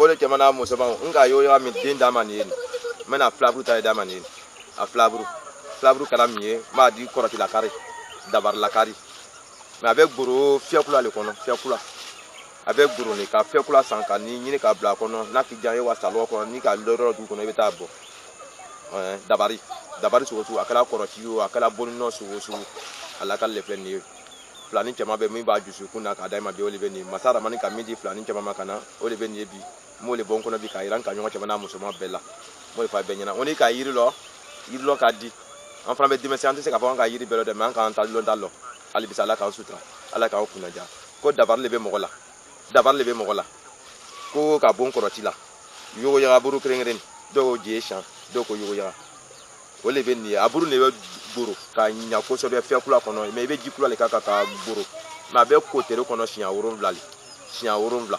Bɔlen cɛman n'a musoman, n ka yoya min den d'a ma nin ye, nin n bɛna filaburu ta d'a ma nin ye. A filaburu, filaburu kɛra min ye, n b'a di kɔrɔti lakari, dabari lakari. Mɛ a bɛ goro fiyɛkula le kɔnɔ, fiyɛkula a bɛ goro de ka fiyɛkula san ka ni ɲini ka bila a kɔnɔ. N'a k'i diya ye wa salɔ kɔnɔ, n'i ka lɔrɔ dugu kɔnɔ, i bɛ taa bɔ. Dabari, dabari sogo sugu, a kɛra kɔrɔti ye o, a kɛra boninɔ sogo sugu, a lakari le filɛ nin ye. Filani cɛman bɛ min b'a dusukun na k'a da i ma bi, o de bɛ nin ye. Masa Ramani ka min di filani cɛman ma ka na, o de bɛ nin ye bi. N b'o de bɔ n kɔnɔ bi k'a yira n ka ɲɔgɔn cɛman n'a musoman bɛɛ la. N b'o de fɔ a bɛɛ ɲɛna. O ni ka yiri lɔ, yiri lɔ ka di. An fana bɛ denmisɛn, an tɛ se k'a fɔ an ka yiri bɛɛ lɔ dɛ, mɛ an k'an ta lɔn ta lɔ. Hali bisa, Ala k'an sutura, Ala k'an kunnaja. Ko dabari le bɛ mɔgɔ la, dabari le bɛ mɔgɔ la. Ko ka bon kɔrɔti la, yogoyaga buru kelen kelen, dɔw ko je sian, dɔw ko yogoyaga, o le bɛ nin ye. A buru de bɛ goro ka ɲa kosɛbɛ fiyɛkula kɔnɔ, mɛ i bɛ ji kula le k'a kan ka goro. Mɛ a bɛ ko tere kɔnɔ siɲɛ 7 le, siɲɛ 7,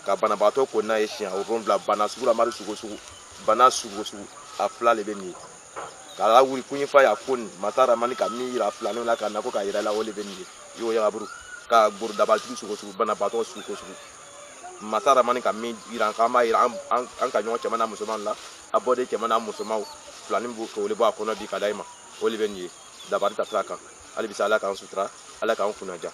ka banabaatɔ ko n'a ye siɲɛ 7, bana sugu la, mari sugu sugu, bana sugu sugu, a fila le bɛ nin ye. K'a lawuli kunyifa y'a ko nin masa Ramani ka min yira filaninw la ka na ko k'a yira la, o le bɛ nin ye. Yogoyaga buru ka goro dabatigi sugu sugu, banabaatɔ sugu sugu, masa Ramani ka min yira k'an b'a yira an ka ɲɔgɔn cɛman n'a musoman la. A bɔden cɛman n'a musomanw, filanin b'o k'o le bɔ a kɔnɔ bi ka da i ma, o le bɛ nin ye. Dabari ta sira kan. Hali bisa, Ala k'an sutura, Ala k'an kunnaja.